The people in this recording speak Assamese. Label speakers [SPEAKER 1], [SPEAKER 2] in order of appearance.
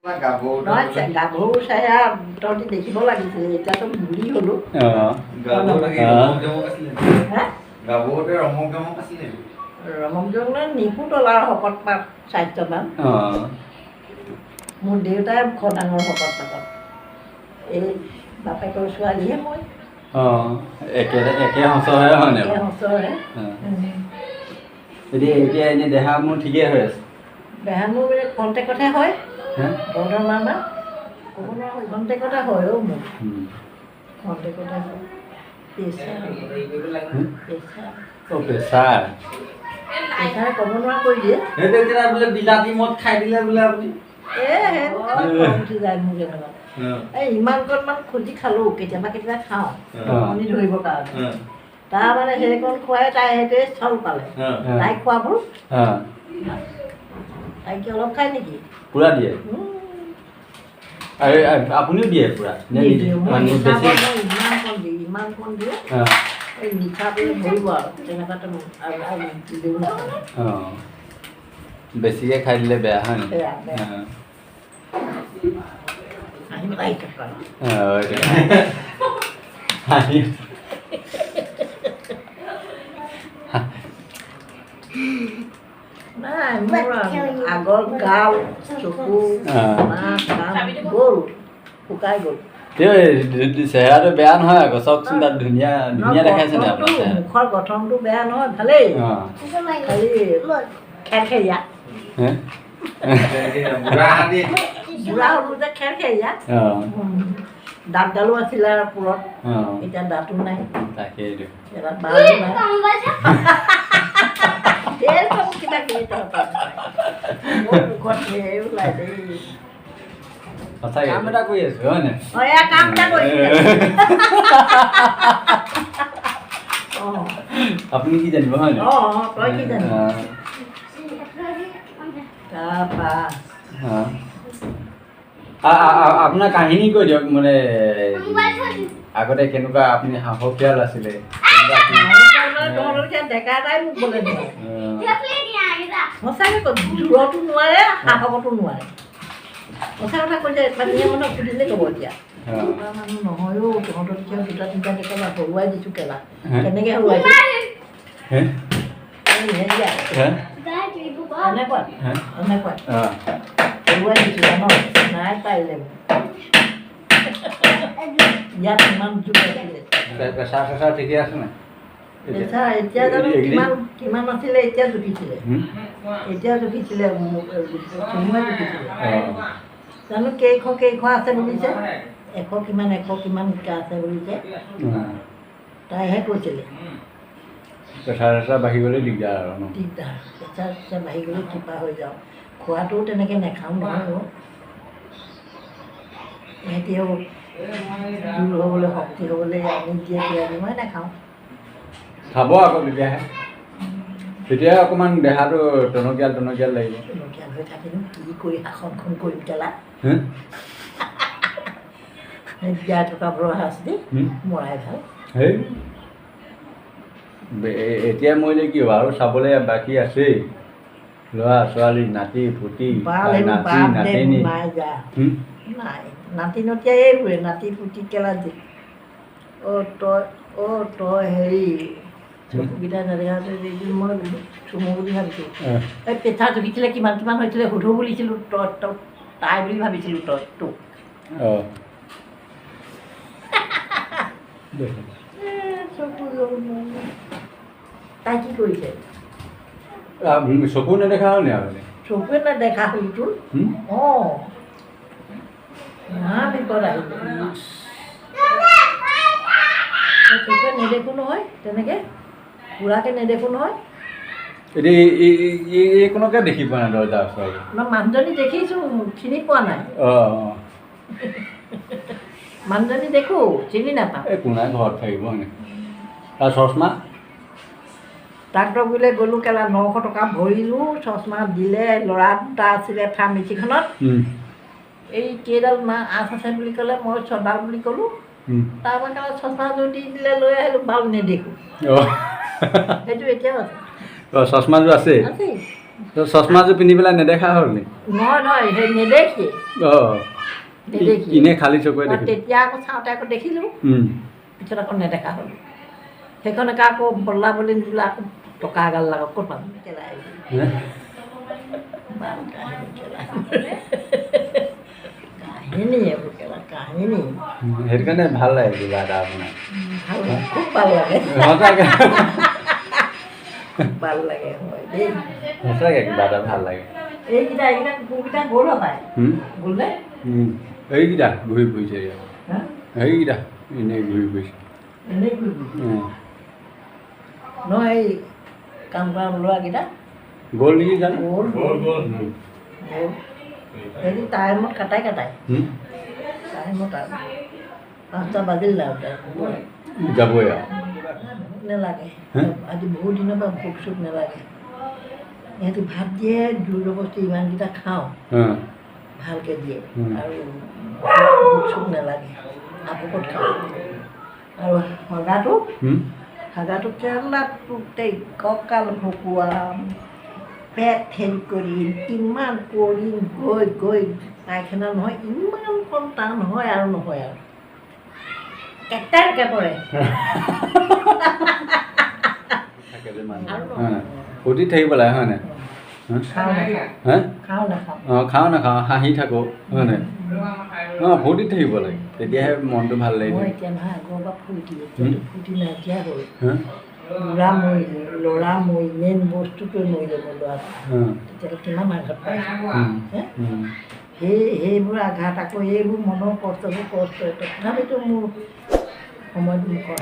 [SPEAKER 1] গাভৰু।
[SPEAKER 2] নহয়, গাভৰু চেহেৰা তহঁতি দেখিব লাগিছিলে। এতিয়াতো বুঢ়ী হ'লো।
[SPEAKER 1] গাভৰু থাকি ৰমক জমক আছিলে।
[SPEAKER 2] হা।
[SPEAKER 1] গাভৰুতে ৰমক জমক আছিলে।
[SPEAKER 2] ৰমক জমক নিপুতল আৰু শকত পাত স্বাস্থ্যৱান। মোৰ দেউতাই ডাঙৰ শকত পাকত, এই বাপেকৰ ছোৱালীহে মই।
[SPEAKER 3] অঁ, একে একে সঁচৰহে হয় নাই?
[SPEAKER 2] একে সঁচৰহে।
[SPEAKER 3] এতিয়া এতিয়া এনেই দেহা মোৰ ঠিকেই হৈ আছে?
[SPEAKER 2] দেহা মোৰ মানে কণ্টেকতহে হয়।
[SPEAKER 3] হে?
[SPEAKER 2] বৰ্ধন মামা ক'ব নোৱাৰা, কণ্টেকতে হয় অ' মোৰ। কণ্টেকতে হয়, প্ৰেছাৰ। প্ৰেছাৰ।
[SPEAKER 3] অ', প্ৰেছাৰ।
[SPEAKER 2] প্ৰেছাৰে ক'ব নোৱাৰা কৰি দিয়ে।
[SPEAKER 1] সেইটো এতিয়া বোলে বিলাতী মদ খাই দিলে বোলে আপুনি।
[SPEAKER 2] এ সেইকাৰণে খং উঠি যায় মোৰ কেনেকুৱা। এই ইমানকণমান খুজি খালোঁ, কেতিয়াবা কেতিয়াবা খাওঁ কণী ধৰিবৰ কাৰণে। তাৰ মানে সেইকণ খুৱাই তাই সেইটোৱে চল পালে। তাই খোৱাবোৰ তাই কি অলপ খায় নেকি?
[SPEAKER 3] পূৰা দিয়ে। আৰু আপুনিও দিয়ে পূৰা নে নিদিয়ে?
[SPEAKER 2] নিদিওঁ মই।
[SPEAKER 3] মানে
[SPEAKER 2] নিচা
[SPEAKER 3] বেছি
[SPEAKER 2] মই ইমানকণ দিওঁ, ইমানকণ দিওঁ। এই নিচাটোৱে ধৰিব আৰু তেনেকুৱাতে আৰু আৰু দিলেও নহয়।
[SPEAKER 3] অঁ, বেছিকৈ খাই দিলে বেয়া হয় নি?
[SPEAKER 2] বেয়া, বেয়া। হাঁহি আহিছে তই।
[SPEAKER 3] অঁ, হাঁহি।
[SPEAKER 2] নাই, মোৰ আগৰ গাল, চকু, নাক, কাণ গ'ল, শুকাই গ'ল।
[SPEAKER 3] তেওঁ চেহেৰাটো বেয়া নহয় আকৌ, চাওকচোন, তাত ধুনীয়া ধুনীয়া দেখাইছে নাই আপোনাৰ
[SPEAKER 2] গঠনটো
[SPEAKER 3] চেহেৰা?
[SPEAKER 2] মুখৰ গঠনটো বেয়া নহয়, ভালেই। খালি খেৰখেৰীয়া।
[SPEAKER 3] হে?
[SPEAKER 1] বুঢ়া হাতী।
[SPEAKER 2] বুঢ়া হ'লো যে, খেৰখেৰীয়া। দাঁতডালো আছিলে আৰু পুৰত। এতিয়া দাঁতো নাই।
[SPEAKER 3] তাকেইতো।
[SPEAKER 2] এডাল বালো নাই। ঢেৰ চব কিবা কিবি তহঁতৰ। মোৰ মুখত ঢেৰ ওলাই দেই।
[SPEAKER 3] সঁচাকে কাম এটা কৰি আছো হয় নাই?
[SPEAKER 2] অঁ, এয়া কাম এটা কৰিছিলে। অঁ।
[SPEAKER 3] আপুনি কি জানিব, হয় নাই?
[SPEAKER 2] অঁ, তই কি জানিবি? তাৰপা
[SPEAKER 3] অঁ। আপোনাৰ কাহিনী কৈ দিয়ক, মানে আগতে কেনেকুৱা আপুনি সাহসীয়াল আছিলে, কেনেকুৱা কি?
[SPEAKER 2] তহঁতৰ এতিয়া ডেকা এটাই মোক বোলে নোৱাৰে। সঁচাকৈ ক, দূৰতো নোৱাৰে, সাহসতো নোৱাৰে। সঁচা কথা কৈছে, পানীয়ে মানুহক সুধিলে ক'ব এতিয়া। এনেকুৱা মানুহ নহয়ও। তহঁতৰ তেতিয়া দুটা তিনিটা ডেকা হৰুৱাই দিছোঁ কেলা।
[SPEAKER 3] হে?
[SPEAKER 2] কেনেকৈ হৰুৱাইছোঁ?
[SPEAKER 3] হে?
[SPEAKER 2] এই হেৰিয়া
[SPEAKER 3] হে?
[SPEAKER 2] এনেকুৱা
[SPEAKER 3] হে?
[SPEAKER 2] এনেকুৱা হৰুৱাই দিছোঁ জান নাই? পাৰিলে মোক ইয়াত ইমান জোৰ আছিলে।
[SPEAKER 3] প্ৰেছাৰ চেচাৰ ঠিকে আছে নাই এতিয়া?
[SPEAKER 2] প্ৰেছাৰ এতিয়া জানো
[SPEAKER 3] এইকেইদিন?
[SPEAKER 2] কিমান কিমান আছিলে, এতিয়া জুখিছিলে।
[SPEAKER 3] হুম?
[SPEAKER 2] এতিয়া জুখিছিলে, মোক চুমুৱে জুখিছিলে। জানো কেইশ কেইশ আছে বুলিছে, 100 কিমান, 100 কিমান আছে বুলিছে। তাইহে কৈছিলে।
[SPEAKER 3] প্ৰেছাৰ চেচাৰ বাঢ়ি গ'লে দিগদাৰ আৰু ন?
[SPEAKER 2] দিগদাৰ, প্ৰেছাৰ চেচাৰ বাঢ়ি গ'লে কিবা হৈ যাওঁ। খোৱাটোও তেনেকৈ নাখাওঁ নহয় অ'। এতিয়াও জোৰ হ'বলৈ, শক্তি হ'বলৈ আনি দিয়ে কিবা কিবি, মই নাখাওঁ।
[SPEAKER 3] খাব আকৌ, তেতিয়াহে তেতিয়াহে অকণমান দেহাটো টনকিয়াল টনকিয়াল লাগিব।
[SPEAKER 2] টনকিয়াল হৈ থাকিম কি কৰি, শাসনখন কৰিম কেলা?
[SPEAKER 3] হে?
[SPEAKER 2] সেই জীয়াই থকা বোৰৰ শাস্তি।
[SPEAKER 3] হুম?
[SPEAKER 2] মৰাই ভাল।
[SPEAKER 3] হেই, এতিয়া মৰিলে কি হ'ব? আৰু চাবলৈ বাকী আছেই, ল'ৰা ছোৱালী, নাতি পুতি,
[SPEAKER 2] বাল সেইবোৰ
[SPEAKER 3] নাতি
[SPEAKER 2] বাদ দে।
[SPEAKER 3] নাতিনী।
[SPEAKER 2] নাই যা।
[SPEAKER 3] হুম?
[SPEAKER 2] নাই, নাতি নতীয়া এইবোৰে, নাতি পুতি কেলা দি। অ' তই, অ' তই হেৰি চকুকেইটা নেদেখা যে, মই চুমু বুলি ভাবিছোঁ। এই প্ৰেছাৰ জুখিছিলে, কিমান কিমান হৈছিলে সোধো বুলিছিলোঁ। তই তই তাই বুলি ভাবিছিলোঁ তই তোক। এ, চকু গ'ল মোৰ। তাই কি কৰিছে?
[SPEAKER 3] চকু নেদেখা হ'ল নি আপুনি?
[SPEAKER 2] চকুৱে নেদেখা হ'ল তোৰ।
[SPEAKER 3] হুম?
[SPEAKER 2] অঁ, মহা বিপদ আহিলে। এই চকুৱে নেদেখোঁ নহয়, তেনেকৈ পূৰাকৈ নেদেখোঁ নহয়।
[SPEAKER 3] এতিয়া এইকণকে দেখি পোৱা নাই দৰ্জাৰ ওচৰতে?
[SPEAKER 2] মই মানুহজনী দেখিছোঁ, চিনি পোৱা নাই।
[SPEAKER 3] অঁ অঁ
[SPEAKER 2] মানুহজনী দেখোঁ, চিনি নাপাওঁ।
[SPEAKER 3] এই কোনাই ঘৰত থাকিব হয়নে? তাৰ চশমা
[SPEAKER 2] ডাক্তৰ গুৰিলৈ গ'লোঁ কেলা, 900 টকা ভৰিলোঁ, চশমা দিলে। ল'ৰা দুটা আছিলে ফাৰ্মেচিখনত। এই কেইডাল মা আঁচ আছে বুলি ক'লে, মই ছডাল বুলি ক'লোঁ। তাৰপৰা কেলা চশমাযোৰ দি দিলে, লৈ আহিলোঁ, ভাল নেদেখোঁ।
[SPEAKER 3] অঁ।
[SPEAKER 2] সেইটো এতিয়াও আছে।
[SPEAKER 3] অঁ, চশমাযোৰ আছে?
[SPEAKER 2] আছে।
[SPEAKER 3] চশমাযোৰ পিন্ধি পেলাই নেদেখা হ'ল নি?
[SPEAKER 2] নহয় নহয়, সেই নেদেখি।
[SPEAKER 3] অঁ,
[SPEAKER 2] নেদেখি।
[SPEAKER 3] এনেই খালী চকুৰে দেখি।
[SPEAKER 2] তেতিয়া আকৌ চাওঁতে আকৌ দেখিলোঁ, পিছত আকৌ নেদেখা হ'লোঁ। সেইখনকে আকৌ বল্লা বুলি নিদিলে আকৌ টকা এগাল লাগক, ক'ত পাম? কাহিনী এইবোৰ কেলা কাহিনী।
[SPEAKER 3] সেইটো কাৰণে ভাল লাগে কিবা এটা আপোনাৰ।
[SPEAKER 2] ভাল, খুব ভাল লাগে।
[SPEAKER 3] সঁচাকৈ
[SPEAKER 2] ভাল লাগে হয় দেই।
[SPEAKER 3] সঁচাকৈ কিবা এটা ভাল লাগে।
[SPEAKER 2] এইকেইটা এইকেইটা কুকুৰকেইটা গ'ল হপায়। গ'লনে?
[SPEAKER 3] এইকেইটা ঘূৰি ফুৰিছে ইয়াত। এইকেইটা এনেই ঘূৰি ফুৰিছে।
[SPEAKER 2] এনেই ঘূৰি ফুৰিছে নহয়, এই কাম কৰা ল'ৰাকেইটা
[SPEAKER 3] গ'ল নেকি জানো?
[SPEAKER 2] গ'ল
[SPEAKER 1] গ'ল গ'ল।
[SPEAKER 2] গ'ল। হেৰি টাইমত কাটাই কাটাই টাইমত আৰু 5টা বাজিল আৰু
[SPEAKER 3] যাবই আৰু।
[SPEAKER 2] ভোক নালাগে আজি, বহুত দিনৰ পৰা ভোক চোক নালাগে। ইহঁতি ভাত দিয়ে, জোৰ জবস্তি ইমানকেইটা খাওঁ, ভালকৈ দিয়ে আৰু ভোক চোক নালাগে। আকৌ ক'ত খাওঁ? আৰু সগাটো সগাটো কেৰেলাত গোটেই কঁকাল ভকুৱাম, পেট হেৰি কৰিম, কিমান কৰিম, গৈ গৈ পায়খানা নহয়, ইমানকণ টান হয় আৰু নহয় আৰু কেটাৰকৈ পৰে।
[SPEAKER 3] ফূৰ্তিত থাকিব লাগে হয় নাই? অঁ, খাওঁ নাখাওঁ হাঁহি থাকোঁ হয় নাই? অঁ, ফূৰ্তিত থাকিব লাগে, তেতিয়াহে মনটো ভাল লাগিব।
[SPEAKER 2] এতিয়া নহয়, আগৰ পৰা ফূৰ্তি, এতিয়াতো ফূৰ্তি নাইকিয়া হ'ল। বুঢ়া মৰিলে, ল'ৰা মৰি, মেইন বস্তুটোৱে মৰিলে মোৰ ল'ৰাটো, তেতিয়াহ'লে কিমান আঘাত পাইছোঁ। সেইবোৰ আঘাত আকৌ এইবোৰ মনৰ কষ্টবোৰ কষ্ট, তথাপিতো মোৰ সময়ত মুখৰ